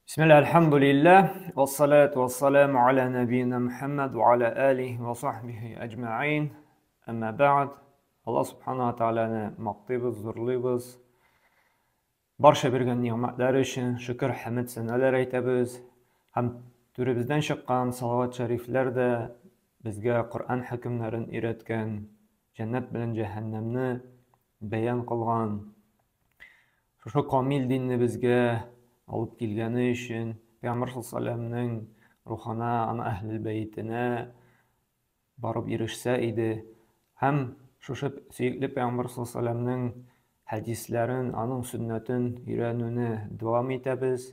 Бисмилла, альхамдулилля, вассалату вассаламу аля набийна Мухаммад ва аля алихи ва сахбихи әҗмәгыйн. Әмма бәгъд. Аллаһ субхана ва тааляны мактыйбыз, зурлыйбыз. Барча биргән нигъмәтләре өчен шөкер, хәмд, сәналар әйтәбез. Һәм түребездән чыккан салават шәрифләр дә безгә Коръән хөкемнәрен өйрәткән, җәннәт белән җәһәннәмне бәян кылган, шушы камил динне безгә алып килгәне өчен Пәйгамбәр саллаллаһу рухына, аны әһлел бәйтенә барып ирешсә иде. Һәм шушы сөекле Пәйгамбәр саллаллаһу хәдисләрен, аның сөннәтен өйрәнүне дәвам итәбез.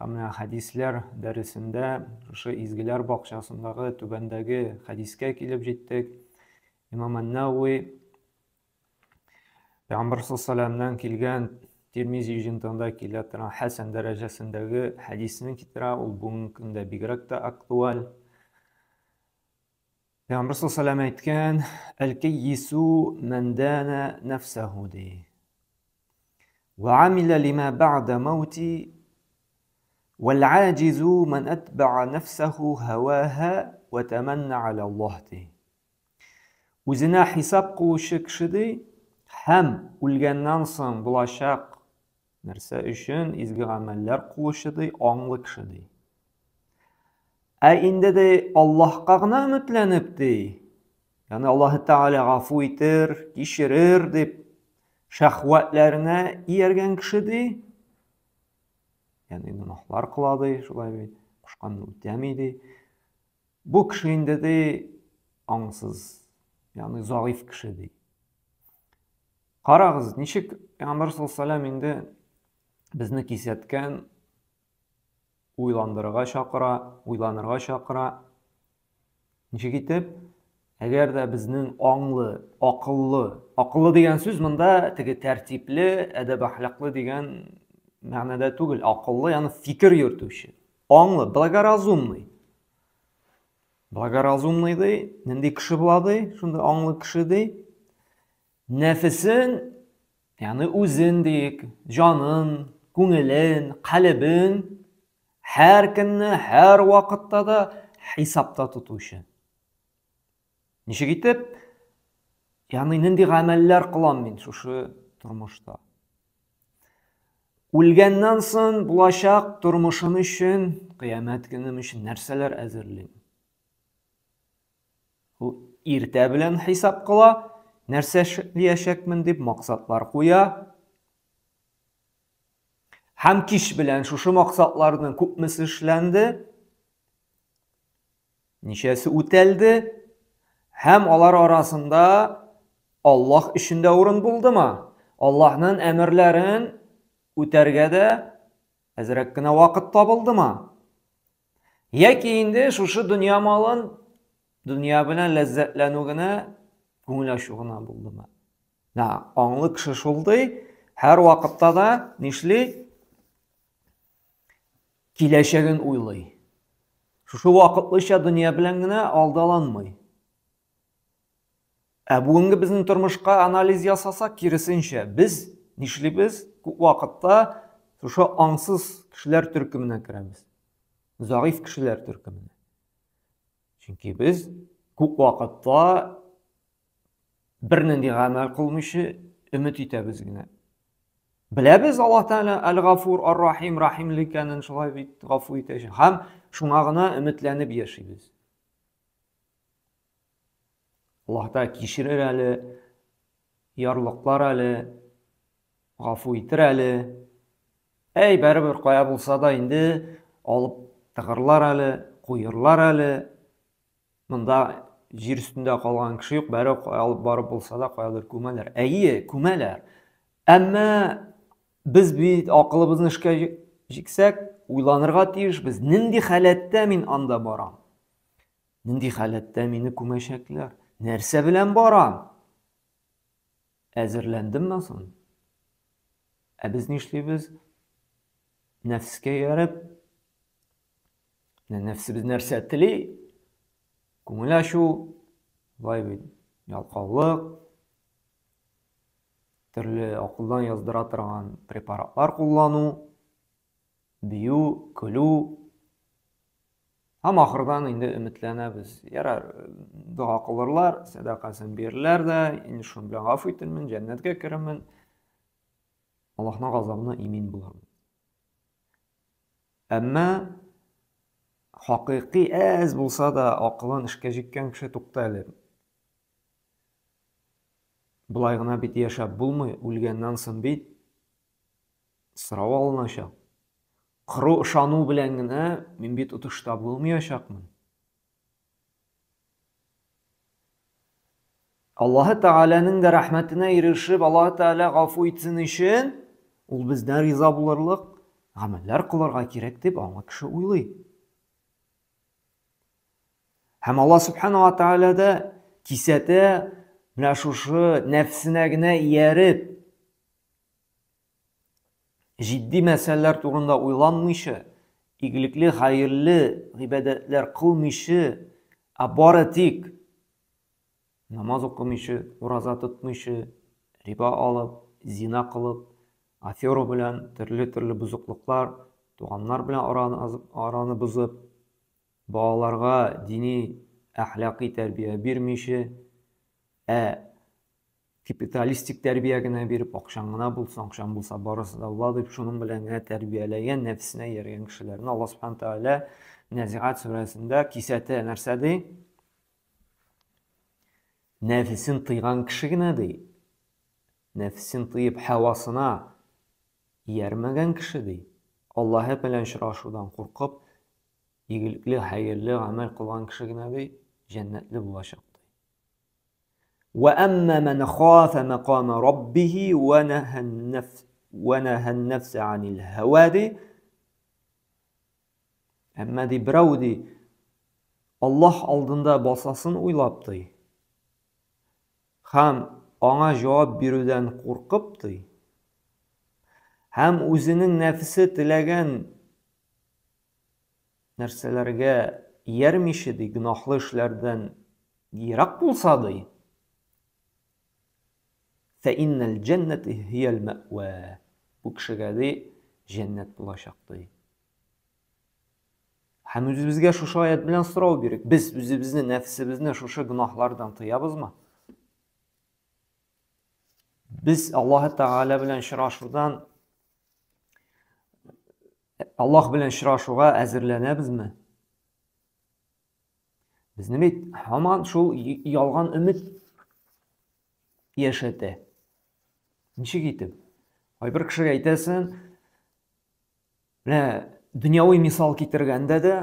Һәм менә хәдисләр дәресендә шушы изгеләр бакчасындагы түбәндәге хәдискә килеп җиттек. Имам Ан-Науи Пәйгамбәр саллаллаһу килгән Тирмизи җыентыгында килә торган хәсән дәрәҗәсендәге хәдисне китерә, ул бүгенге көндә бигрәк тә актуаль. Пәйгамбәр саллаллаһу әйткән, "Әл-кәйису ман дана нафсаху" ди. Ва амила лима ба'да маути вал-аҗизу ман атба'a нафсаху һаваха ва таманна аля Аллаһ ди. Үзенә хисап кылучы кеше ди, һәм үлгәннән соң булачак нәрсә өчен изге гамәлләр кылучы ди, аңлы кеше ди. Ә инде ди Аллаһка гына өметләнеп ди, ягъни Аллаһ Тәгалә гафу итер, кичерер дип шәһвәтләренә ияргән кеше ди, ягъни гөнаһлар кыла ди, шулай бит, кушканны үтәми ди. Бу кеше инде ди аңсыз, ягъни заиф кеше ди. Карагыз, ничек Пәйгамбәр саллаллаху инде безне кисәткән, уйландырырга чакыра, уйланырга чакыра. Ничек итеп? Әгәр дә безнең аңлы, акыллы, акыллы дигән сүз монда теге тәртипле, әдәп-әхлаклы дигән мәгънәдә түгел, акыллы, ягъни фикер йөртүче, аңлы, благоразумный. Благоразумный ди, нинди кеше була ди, шундый аңлы кеше ди. Нәфесен, ягъни үзен диек, җанын, күңелен, калебен һәр көнне, һәр вакытта да хисапта тотучы. Ничек итеп? Ягъни нинди гамәлләр кылам мин шушы тормышта? Үлгәннән соң булачак тормышым өчен, кыямәт көнем өчен нәрсәләр әзерлим? Ул иртә белән хисап кыла, нәрсә эшләячәкмен дип максатлар куя. Һәм кич белән шушы максатларның күпмесе эшләнде, ничәсе үтәлде һәм алар арасында Аллаһ өчен дә урын булдымы? Аллаһның әмерләрен үтәргә дә әзрәк кенә вакыт табылдымы? Яки инде шушы дөнья малын дөнья белән ләззәтләнү генә, күңел ачу гына булдымы? Да, аңлы кеше шулдый, һәр вакытта да нишли? Киләчәген уйлый. Шушы вакытлыча дөнья белән генә алдаланмый. Ә бүгенге безнең тормышка анализ ясасак, киресенчә, без нишлибез? Күп вакытта шушы аңсыз кешеләр төркеменә керәбез. Заиф кешеләр төркеменә. Чөнки без күп вакытта бернинди гамәл кылмыйча өмет итәбез генә. Беләбез Аллаһ Тәгалә Әл-Гафур, Ар-Рахим, Рахимлы икәнен, шулай бит гафу итәчәк. Һәм шуңа гына өметләнеп яшибез. Аллаһ Тәгалә кичерер әле, ярлыклар әле, гафу итер әле. Әй, бәрібер кая булса да инде алып тыгырлар әле, куерлар әле. Монда җир өстендә калган кеше юк, бәрі алып барып булса да каядыр күмәләр. Әйе, күмәләр. Әмма без бит акылыбызны эшкә җиксәк, уйланырга тиешбез. Нинди халәттә мин анда барам? Нинди халәттә мине күмәчәкләр? Нәрсә белән барам? Әзерләндемме соң? Ә без нишлибез? Нәфескә ияреп, нәфсебез нәрсә тели? Күңел ачу, болай бит, ялкаулык, төрле акылдан яздыра торган препаратлар куллану, бию, көлү. Һәм ахырдан инде өметләнәбез. Ярар, дога кылырлар, сәдакасын бирерләр дә, инде шуның белән гафу итермен, җәннәткә керермен. Аллаһның газабына имин булырмын. Әмма хакыйкый әз булса да акылын эшкә җиккән кеше тукта әле. Болай гына бит яшәп булмый, үлгәннән соң бит сорау алыначак. Коры ышану белән генә мин бит отышта булмаячакмын. Аллаһы Тәгаләнең дә рәхмәтенә ирешеп, Аллаһы Тәгалә гафу итсен өчен, ул бездән риза булырлык гамәлләр кылырга кирәк дип аңа кеше уйлый. Һәм Аллаһ Субхану ва Тәгалә дә кисәтә, менә шушы нәфсенә генә ияреп, җитди мәсьәләләр турында уйланмыйча, игелекле, хәерле гыйбадәтләр кылмыйча, ә бары тик намаз укымыйча, ураза тотмыйча, риба алып, зина кылып, афера белән төрле-төрле бозыклыклар, туганнар белән араны, араны бозып, балаларга дини, әхлакый тәрбия бирмичә, ә капиталистик тәрбия генә биреп, акчаң гына булсын, акчаң булса барысы да була дип, шуның белән генә тәрбияләгән, нәфсенә ияргән кешеләрне Аллаһ Субхану Тәгалә Нәзигат сүрәсендә кисәтә. Нәрсә ди? Нәфесен тыйган кеше генә ди. Нәфесен тыеп һавасына иярмәгән кеше ди. Аллаһы белән очрашудан куркып, игелекле, хәерле гамәл кылган кеше генә ди, җәннәтле булачак. Вә әмма мән хафа мәкама раббихи вә нәһән нәфсә анил һәва ди. Әмма ди берәү ди Аллаһ алдында басасын уйлап ди. Һәм аңа җавап бирүдән куркып ди. Һәм үзенең нәфсе теләгән нәрсәләргә иярмичә, ди, гөнаһлы эшләрдән ерак булса, ди, фәиннәл җәннәте һиял мәъвә. Бу кешегә, ди, җәннәт булачак, ди. Һәм үзебезгә шушы аят белән сорау бирик. Без үзебезне, нәфсебезне шушы гөнаһлардан тыябызмы? Без Аллаһ Тәгалә белән очрашудан Аллаһ белән очрашуга әзерләнәбезме? Безне бит һаман шул ялган өмет яшәтә. Ничек итеп? Кайбер кешегә әйтәсең, менә дөньяви мисал китергәндә дә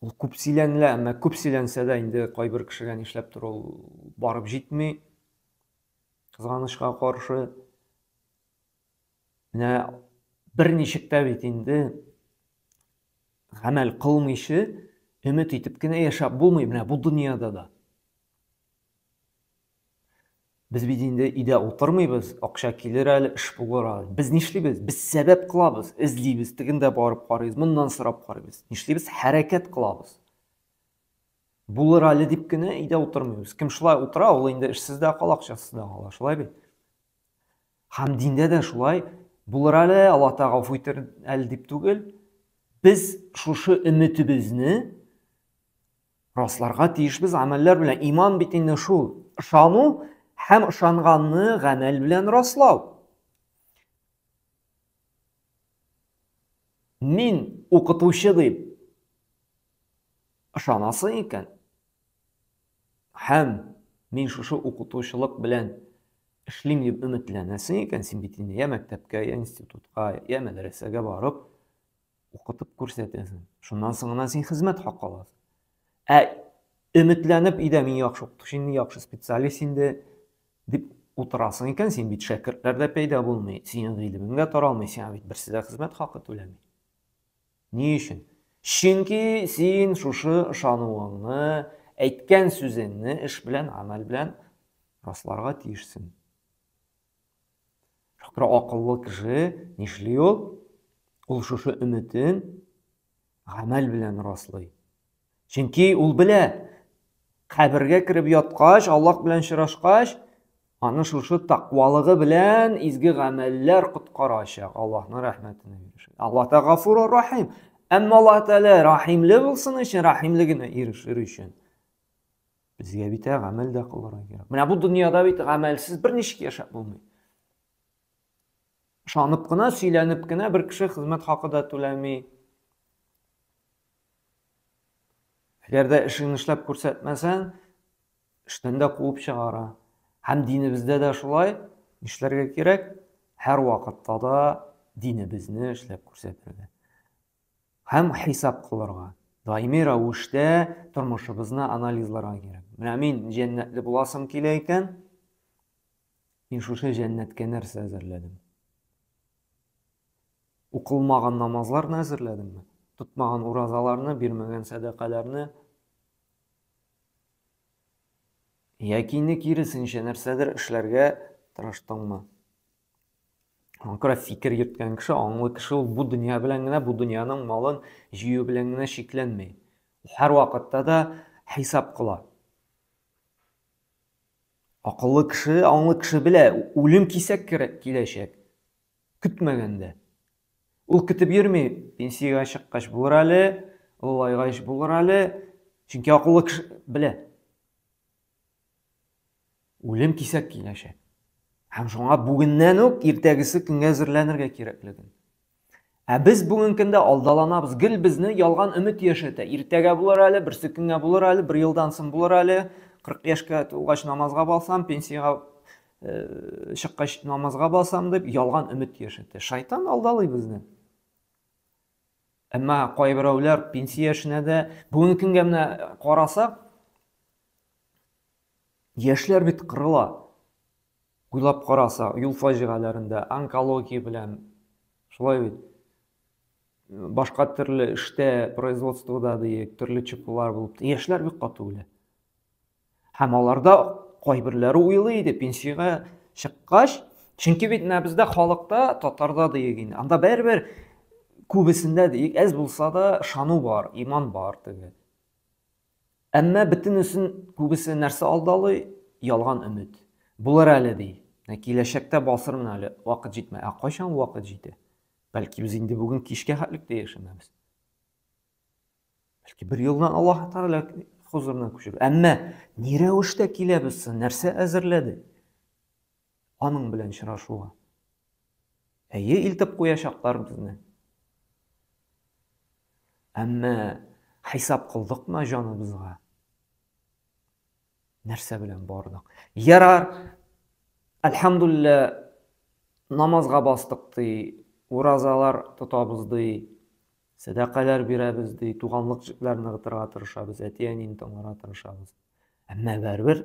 ул күп сөйләнелә, әмма күп сөйләнсә дә инде кайбер кешегә нишләптер ул барып җитми. Кызганычка каршы. Менә берничек тә бит инде гамәл кылмыйча, өмет итеп кенә яшәп булмый менә бу дөньяда да. Без бит инде өйдә утырмыйбыз, акча килер әле, эш булыр әле. Без нишлибез? Без сәбәп кылабыз, эзлибез, тегендә барып карыйбыз, моннан сорап карыйбыз. Нишлибез? Хәрәкәт кылабыз. Булыр әле дип кенә өйдә утырмыйбыз. Кем шулай утыра, ул инде эшсез дә кала, акчасыз да кала. Шулай бит? Һәм диндә дә шулай булыр әле, Аллаһ Тәгалә гафу итер әле дип түгел. Без шушы өметебезне расларга тиешбез гамәлләр белән. Иман бит инде шул. Ышану һәм ышанганны гамәл белән раслау. Мин укытучы дип ышанасың икән, Һәм мин шушы укытучылык белән эшлим дип өметләнәсең икән, син бит инде я мәктәпкә, я институтка, я мәдрәсәгә барып укытып күрсәтәсең. Шуннан соң гына син хезмәт хакы аласың. Ә өметләнеп өйдә мин яхшы укытучы инде, яхшы специалист инде дип утырасың икән, син бит шәкертләр дә пәйда булмый, синең гыйлемең дә таралмый, сиңа бит берсе дә хезмәт хакы түләми. Ни өчен? Чөнки син шушы ышануыңны, әйткән сүзеңне эш белән, гамәл белән расларга тиешсең. Шуңа акыллы кеше нишли ул? Ул шушы өметен гамәл белән раслый. Чөнки ул белә, кабергә кереп яткач, Аллаһ белән очрашкач, Аны шушы тәкъвалыгы белән изге гамәлләр коткарачак, Аллаһның рәхмәтенә ирешер. Аллаһ та Гафур Рахим. Әмма Аллаһ Тәгалә рәхимле булсын өчен, рәхимлегенә ирешер өчен безгә бит гамәл дә кылырга кирәк. Менә бу дөньяда бит гамәлсез берничек яшәп булмый. Ышанып кына, сөйләнеп кенә бер кеше хезмәт хакы да түләми. Әгәр дә эшеңне эшләп күрсәтмәсәң, эштән дә куып чыгара. Һәм динебездә дә шулай, нишләргә кирәк? Һәр вакытта да динебезне эшләп күрсәтергә. Һәм хисап кылырга. Даими рәвештә тормышыбызны анализларга кирәк. Менә мин җәннәтле буласым килә икән, мин шушы җәннәткә нәрсә әзерләдем? Укылмаган намазларны әзерләдемме? Тотмаган уразаларны, бирмәгән сәдакаларны? Яки инде киресенчә нәрсәдер эшләргә тырыштыңмы? Аңа күрә фикер йөрткән кеше, аңлы кеше ул бу дөнья белән генә, бу дөньяның малын җыю белән генә чикләнми. Ул һәрвакытта да хисап кыла. Акыллы кеше, аңлы кеше белә, үлем кисәк киләчәк. Көтмәгәндә. Ул көтеп йөрми, пенсиягә чыккач булыр әле, олылайгач булыр әле. Чөнки акыллы кеше белә. Үлем кисәк киләчәк. Һәм шуңа бүгеннән үк иртәгесе көнгә әзерләнергә кирәклеген. Ә без бүгенге көндә алдаланабыз. Гел безне ялган өмет яшәтә. Иртәгә булыр әле, берсе көнгә булыр әле, бер елдан соң булыр әле. 40 яшькә тулгач намазга басам, пенсиягә чыккач намазга басам дип ялган өмет яшәтә. Шайтан алдалый безне. Әмма кайберәүләр пенсия яшенә дә бүгенге көнгә менә карасак, яшьләр бит кырыла. Уйлап караса, юл фаҗигаләрендә, онкология белән, шулай бит. Башка төрле эштә, производствода диек, төрле ЧПлар булып, яшьләр бик каты үлә. Һәм аларда кайберләре уйлый иде, пенсиягә чыккач, чөнки бит менә бездә халыкта, татарда диек инде, анда бәрбер күбесендә диек, әз булса да ышану бар, иман бар теге. Әмма бөтенесен күбесе нәрсә алдалый? Ялган өмет. Булыр әле ди. Киләчәктә басырмын әле, вакыт җитмә. Ә кайчан вакыт җитә? Бәлки без инде бүген кичкә хәтлек тә яшәмәбез. Бәлки бер елдан Аллаһ Тәгалә хозурына күчер. Әмма ни рәвештә киләбез соң? Нәрсә әзерләде? Аның белән очрашуга. Әйе, илтеп куячаклар безне. Әмма хисап кылдыкмы җаныбызга? Нәрсә белән бардык? Ярар, әлхәмдулилла, намазга бастык ди, уразалар тотабыз ди, Сәдакалар бирәбез, ди, туганлык җепләрен ныгытырга тырышабыз, әти-әнине тыңларга тырышабыз. Әмма бәрбер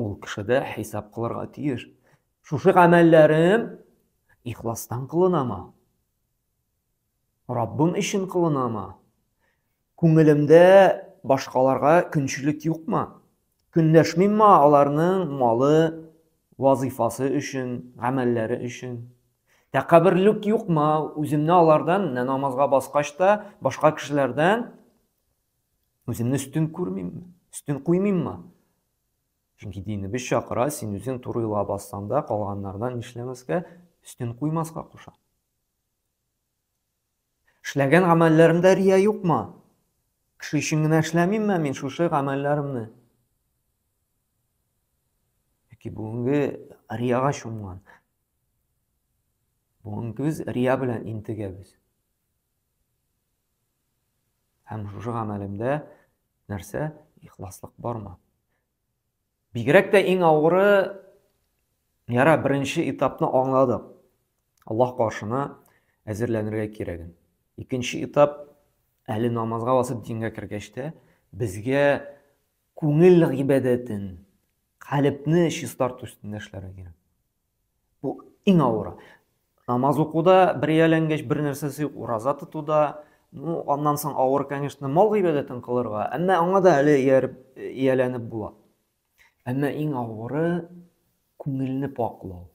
ул кеше дә хисап кылырга тиеш. Шушы гамәлләрем ихластан кылынамы? Раббым өчен кылынамы? Күңелемдә башкаларга көнчелек юкмы? Көнләшмимме аларның малы, вазыйфасы өчен, гамәлләре өчен? Тәкәбберлек юкмы? Үземне алардан, менә намазга баскач та, башка кешеләрдән үземне өстен күрмимме? Өстен куймыйммы? Чөнки динебез чакыра, син үзең туры юлга бассаң да, калганнардан нишләмәскә, өстен куймаска куша. Эшләгән гамәлләремдә рия юкмы? Кеше өчен генә эшләмимме мин шушы гамәлләремне? Яки бүгенге рияга чумган. Бүгенге без рия белән интегәбез. Һәм шушы гамәлемдә нәрсә? Ихласлык бармы? Бигрәк тә иң авыры, яра, беренче этапны аңладык. Аллаһ каршына әзерләнергә кирәген. Икенче этап, әле намазга басып дингә кергәч тә, безгә күңел гыйбадәтен, калебне чистарту өстендә эшләргә кирәк. Бу иң авыры. Намаз укуда бер ияләнгәч бер нәрсәсе юк, ураза тотуда, ну, аннан соң авыр, конечно, мал гыйбадәтен кылырга, әмма аңа да әле ияреп, ияләнеп була. Әмма иң авыры күңелне паклау.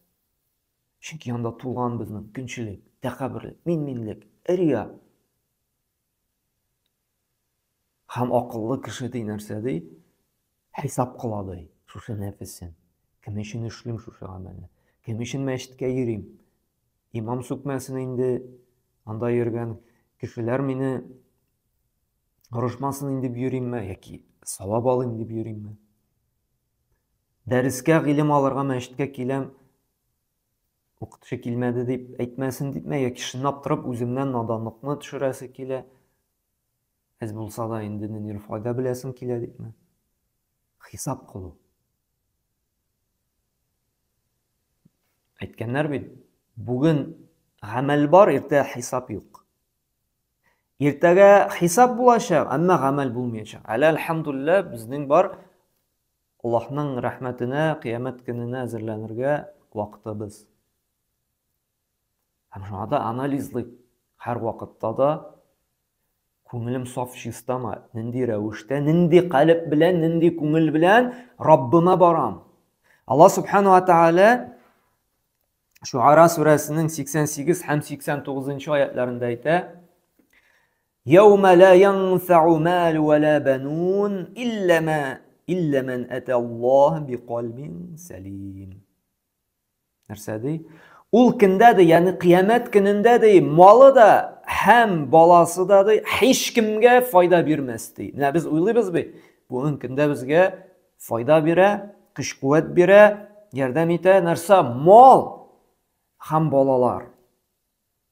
Чөнки анда тулган безнең көнчелек, тәкәбберлек, мин-минлек, рия. Һәм акыллы кеше ди нәрсә ди? Хисап кыла ди шушы нәфесен. Кем өчен эшлим шушы гамәлне? Кем өчен мәчеткә йөрим? Имам сүкмәсен инде, анда йөргән кешеләр мине орышмасын инде дип йөримме яки савап алыйм дип йөримме? Дәрескә гыйлем алырга мәчеткә киләм, укытучы килмәде дип әйтмәсен дипме яки чынлап торып үземнән наданлыкны төшерәсе килә, әз булса да инде ниндидер файда беләсем килә дипме? Хисап кылу. Әйткәннәр бит, бүген гамәл бар, иртә хисап юк. Иртәгә хисап булачак, әмма гамәл булмаячак. Әле әлхәмдулилла безнең бар Аллаһның рәхмәтенә, кыямәт көненә әзерләнергә вакытыбыз. Һәм шуңа да анализлыйк һәр вакытта да күңелем саф чистамы, нинди рәвештә, нинди калеб белән, нинди күңел белән Раббыма барам. Аллаһ субхану ва тааля Шуара сүрәсенең 88 һәм 89 аятларында әйтә: Яума ла янфау мал ва ла банун илла ма илла ман ата Аллаһ биқалбин салим. Нәрсә ди? Ул көндә ди, ягъни кыямәт көнендә ди, малы да һәм баласы да ди, һичкемгә файда бирмәс ди. Менә без уйлыйбыз бит, бүгенге көндә безгә файда бирә, көч-куәт бирә, ярдәм итә нәрсә? Мал һәм балалар.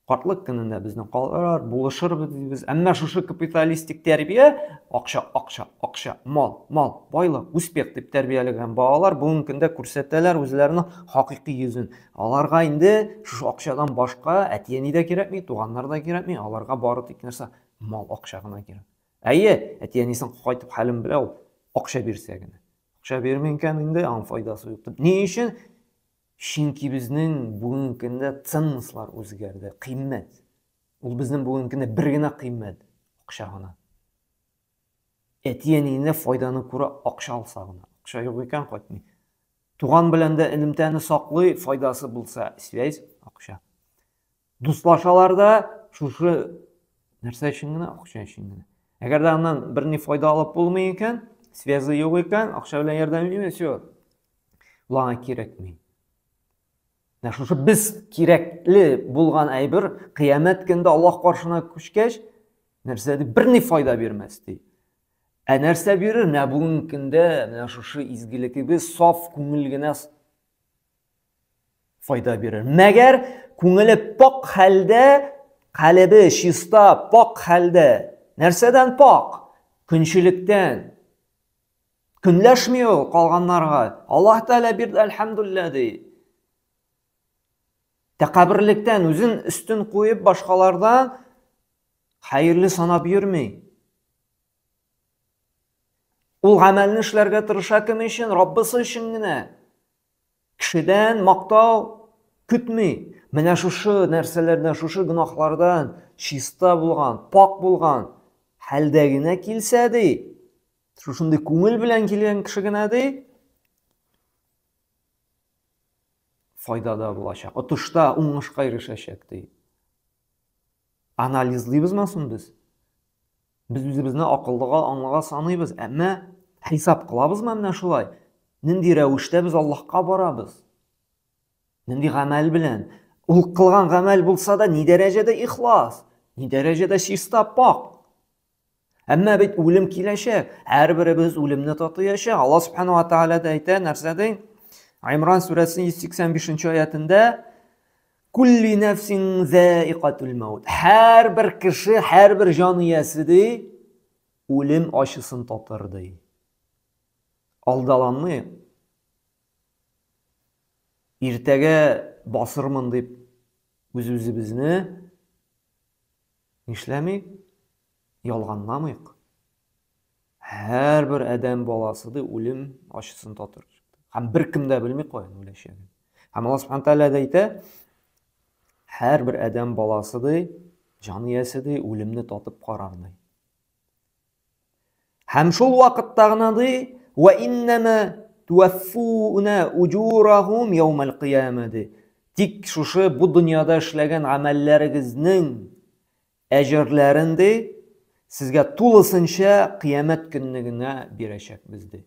Картлык көнендә безне калдырыр, булышырбыз дибез. Әмма шушы капиталистик тәрбия, акча, акча, акча, мал, мал, байлык, успех дип тәрбияләгән балалар бүгенге көндә күрсәтәләр үзләренең хакыйкый йөзен. Аларга инде шушы акчадан башка әти-әни дә кирәкми, туганнар да кирәкми, аларга бары тик нәрсә? Мал, акча гына кирәк. Әйе, әти-әнисен кайтып хәлен белә ул, акча бирсә генә. Акча бирми икән инде, аның файдасы юк. Ни өчен? Чөнки безнең бүгенге көндә ценностьлар үзгәрде, кыйммәт. Ул безнең бүгенге көндә бер генә кыйммәт, акча гына. Әти-әниенә файданы күрә акча алса гына. Акча юк икән, кайтмый. Туган белән дә элемтәне саклый, файдасы булса, связь, акча. Дуслашалар да шушы нәрсә өчен генә, акча өчен генә. Әгәр дә аннан берни файда алып булмый икән, связе юк икән, акча белән ярдәм итми, все. Ул аңа кирәкми. Менә шушы без кирәкле булган әйбер кыямәт көндә Аллаһ каршына күчкәч, нәрсә дип берни файда бирмәс ди. Ә нәрсә бирер? Менә бүгенге көндә менә шушы изгелегебез саф күңел генә файда бирер. Мәгәр күңеле пак хәлдә, калебе чиста, пак хәлдә. Нәрсәдән пак? Көнчелектән. Көнләшми ул калганнарга. Аллаһ Тәгалә бирде, әлхәмдулилла ди. Тәкәбберлектән үзен өстен куеп башкалардан хәерле санап йөрми. Ул гамәлне эшләргә тырыша кем өчен? Раббысы өчен генә. Кешедән мактау көтми. Менә шушы нәрсәләрдән, шушы гөнаһлардан чиста булган, пак булган хәлдә генә килсә ди, шушындый күңел белән килгән кеше генә ди, файдада булачак, отышта, уңышка ирешәчәк ди. Анализлыйбызмы соң без? Без үзебезне акыллыга, аңлыга саныйбыз, әмма хисап кылабызмы менә шулай? Нинди рәвештә без Аллаһка барабыз? Нинди гамәл белән? Ул кылган гамәл булса да, ни дәрәҗәдә ихлас, ни дәрәҗәдә чиста, пак. Әмма бит үлем киләчәк, һәрберебез үлемне татыячак. Аллаһ субхану ва тааля да әйтә, нәрсә ди? Имран сүрәсенең 185 аятында Кулли нәфсин заикатул маут. Һәрбер кеше, һәрбер җан иясе ди, үлем ачысын татыр ди. Алдаланмый. Иртәгә басырмын дип үз-үзебезне нишләмик? Ялганламыйк. Һәрбер адәм баласы ди үлем ачысын татыр. Һәм беркем дә белми каян үләчәген. Һәм Аллаһ субхана тәгалә дә әйтә, һәрбер адәм баласы ди, җан иясе ди, үлемне татып карар ди. Һәм шул вакытта гына ди, ва иннама туаффуна уҗурахум яумал кыяма ди. Тик шушы бу дөньяда эшләгән гамәлләрегезнең Әҗерләрен, ди, сезгә тулысынча кыямәт көнне генә бирәчәкбез, ди.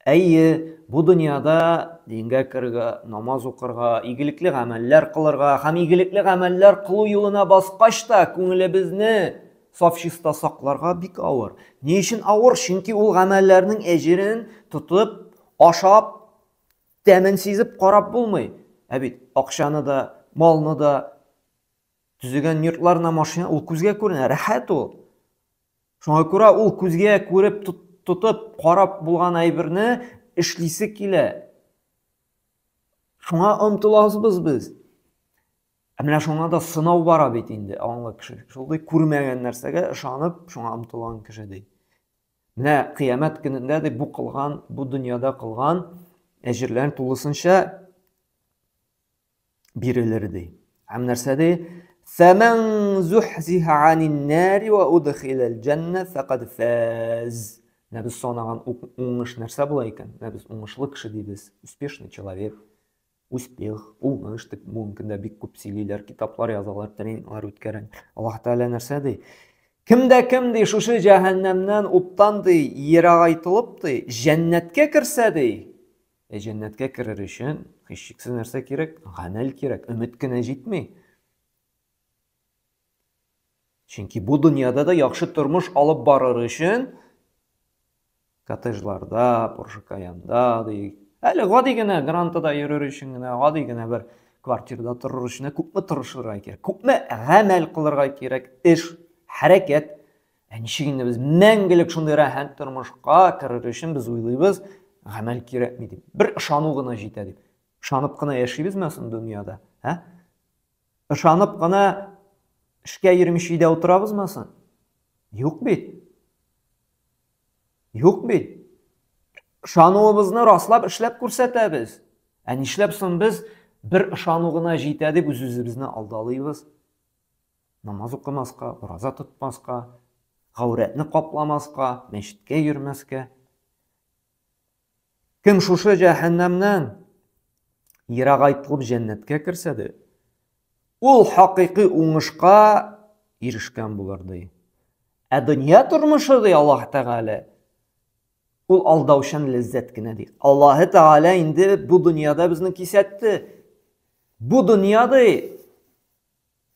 Әйе, бу дөньяда дингә керергә, намаз укырга, игелекле гамәлләр кылырга һәм игелекле гамәлләр кылу юлына баскач та күңелебезне саф чиста сакларга бик авыр. Ни өчен авыр? Чөнки ул гамәлләрнең әҗерен тотып, ашап, тәмен сизеп карап булмый. Ә бит акчаны да, малны да, төзегән йортларына машина ул күзгә күренә, рәхәт ул. Шуңа күрә ул күзгә күреп тотып, карап булган әйберне эшлисе килә. Шуңа омтылабыз без. Ә менә шуңа да сынау бара бит инде аңлы кеше. Шулай күрмәгән нәрсәгә ышанып, шуңа омтылган кеше ди. Менә кыямәт көнендә ди бу кылган, бу дөньяда кылган әҗерләрен тулысынча бирелер ди. Һәм нәрсә ди? Фәмән зухзиха анин нари ва удхилал җанна факад фаз. Менә без санаган уңыш нәрсә була икән? Менә без уңышлы кеше дибез, успешный человек, успех, уңыш дип бүгенге көндә бик күп сөйлиләр, китаплар язалар, тренинглар үткәрә. Аллаһ Тәгалә нәрсә ди? Кем дә кем ди шушы җәһәннәмнән уттан ди ерагайтылып ди җәннәткә керсә ди, Ә җәннәткә керер өчен һичшиксез нәрсә кирәк? Гамәл кирәк. Өмет кенә җитми. Чөнки бу дөньяда да яхшы тормыш алып барыр өчен коттеджларда, Порше Каянда, ди. Әле гади генә грантада йөрер өчен генә, гади генә бер квартирада торыр өчен күпме тырышырга кирәк, күпме гамәл кылырга кирәк, эш, хәрәкәт. Ә ничек инде без мәңгелек шундый рәхәт тормышка керер өчен без уйлыйбыз, гамәл кирәкми дип. Бер ышану гына җитә дип. Ышанып кына яшибезме соң дөньяда? Ә? Ышанып кына эшкә йөрмичә өйдә утырабызмы соң? Юк бит. Юк бит. Ышануыбызны раслап эшләп күрсәтәбез. Ә нишләп соң без бер ышану гына җитә дип үз-үзебезне алдалыйбыз? Намаз укымаска, ураза тотмаска, гаурәтне капламаска, мәчеткә йөрмәскә. Кем шушы җәһәннәмнән ерагайтылып җәннәткә керсә дә, ул хакыйкый уңышка ирешкән булыр ди. Ә дөнья тормышы ди Аллаһ Тәгалә, ул алдаучан ләззәт кенә ди. Аллаһ Тәгалә инде бу дөньяда безне кисәтте. Бу дөнья ди,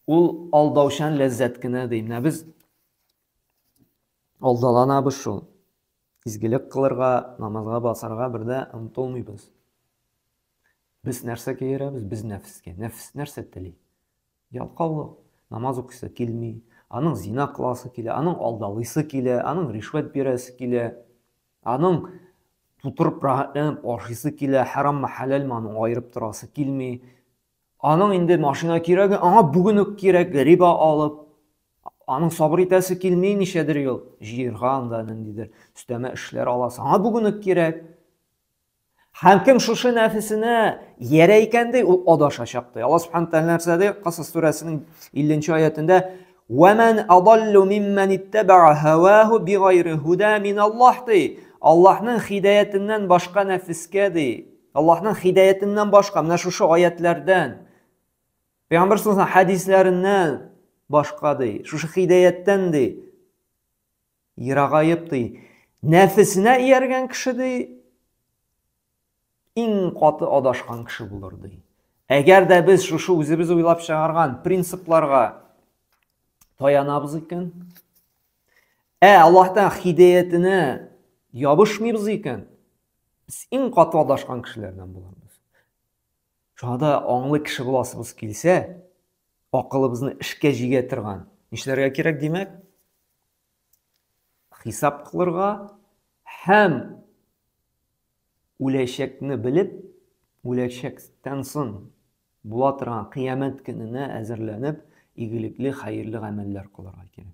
Ул алдаучан ләззәт кенә ди. Менә без алдаланабыз шул. Изгелек кылырга, намазга басарга бер дә омтылмыйбыз. Без нәрсәгә иярәбез? Без нәфескә. Нәфес нәрсә тели? Ялкаулык. Намаз укыйсы килми, аның зина кыласы килә, аның алдалыйсы килә, аның ришвәт бирәсе килә, аның тутырып рәхәтләнеп ашыйсы килә, хәраммы, хәләлме аның аерып торасы килми. Аның инде машина кирәге, аңа бүген үк кирәк, риба алып, аның сабыр итәсе килми ничәдер ел җыерга анда ниндидер өстәмә эшләр аласы. Аңа бүген үк кирәк. Һәм кем шушы нәфесенә иярә икән ди, ул адашачак ди. Алла субхана тәгалә нәрсә ди? Касас сүрәсенең 50 аятендә: "Ва ман адаллу мимман иттабаа һаваху бигайри һуда мин Аллаһ" ди. Аллаһның хидаятеннән башка нәфескә ди. Аллаһның хидаятеннән башка, менә шушы аятләрдән, Пәйгамбер саллаллаху хәдисләреннән башка ди, шушы хидаяттән ди, ерагаеп ди, нәфесенә ияргән кеше ди, иң каты адашкан кеше булыр ди. Әгәр дә без шушы үзебез уйлап чыгарган принципларга таянабыз икән, ә Аллаһтан хидаятенә ябышмыйбыз икән, Без иң каты адашкан кешеләрдән булабыз. Шуңа да аңлы кеше буласыбыз килсә, акылыбызны эшкә җигә торган. Нишләргә кирәк, димәк? Хисап кылырга һәм үләчәкне белеп, үләчәктән соң була торган кыямәт көненә әзерләнеп, игелекле, хәерле гамәлләр кылырга кирәк.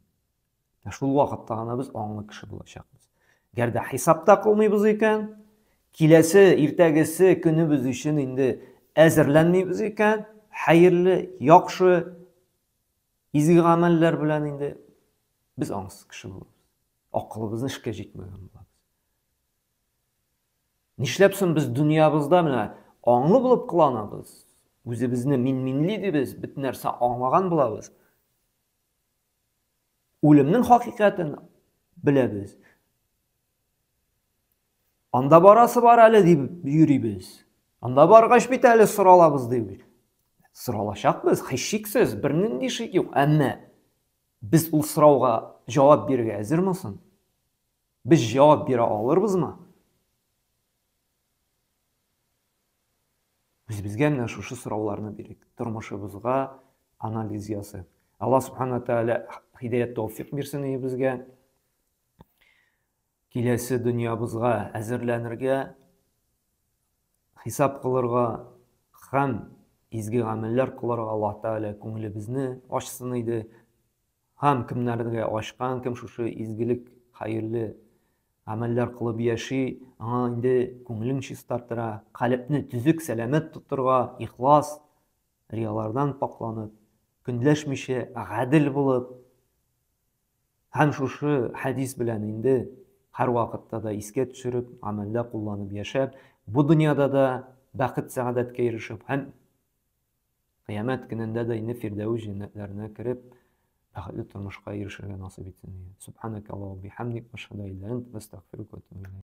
Ә шул вакытта гына без аңлы кеше булачакбыз. Әгәр дә хисап та кылмыйбыз икән, киләсе, иртәгесе көнебез өчен инде әзерләнмибез икән, хәерле, яхшы, изге гамәлләр белән инде без аңсыз кеше булабыз. Акылыбызны эшкә җитмәгән булабыз. Нишләп соң без дөньябызда менә аңлы булып кыланабыз? Үзебезне мин-минли дибез, бөтен нәрсә аңлаган булабыз. Үлемнең хакыйкатен беләбез. Анда барасы бар әле дип йөрибез. Анда баргач бит әле соралабыз дип. Соралачакбыз, һичшиксез, бернинди шик юк. Әмма без ул сорауга җавап бирергә әзерме соң? Без җавап бирә алырбызмы? Үзебезгә менә шушы сорауларны бирик. Тормышыбызга анализ ясыйк. Алла субхана тәгалә һидәят тәүфик бирсен безгә. Киләсе дөньябызга әзерләнергә, хисап кылырга һәм изге гамәлләр кылырга Аллаһ Тәгалә күңелебезне ачсын иде. Һәм кемнәргә ачкан, кем шушы изгелек, хәерле гамәлләр кылып яши, аңа инде күңелен чистартыра, калебне төзек, сәламәт тотырга, ихлас, риялардан пакланып, көнләшмичә, гадел булып, Һәм шушы хәдис белән инде һәрвакытта да искә төшереп, гамәлдә кулланып яшәп, бу дөньяда да бәхет-сәгадәткә ирешеп һәм кыямәт көнендә дә инде Фирдәүс җәннәтләренә кереп, бәхетле тормышка ирешергә насыйп итсен. Субханакаллаху бихамдик, ашһаду илля анта, астагфирука ва атубу илейк.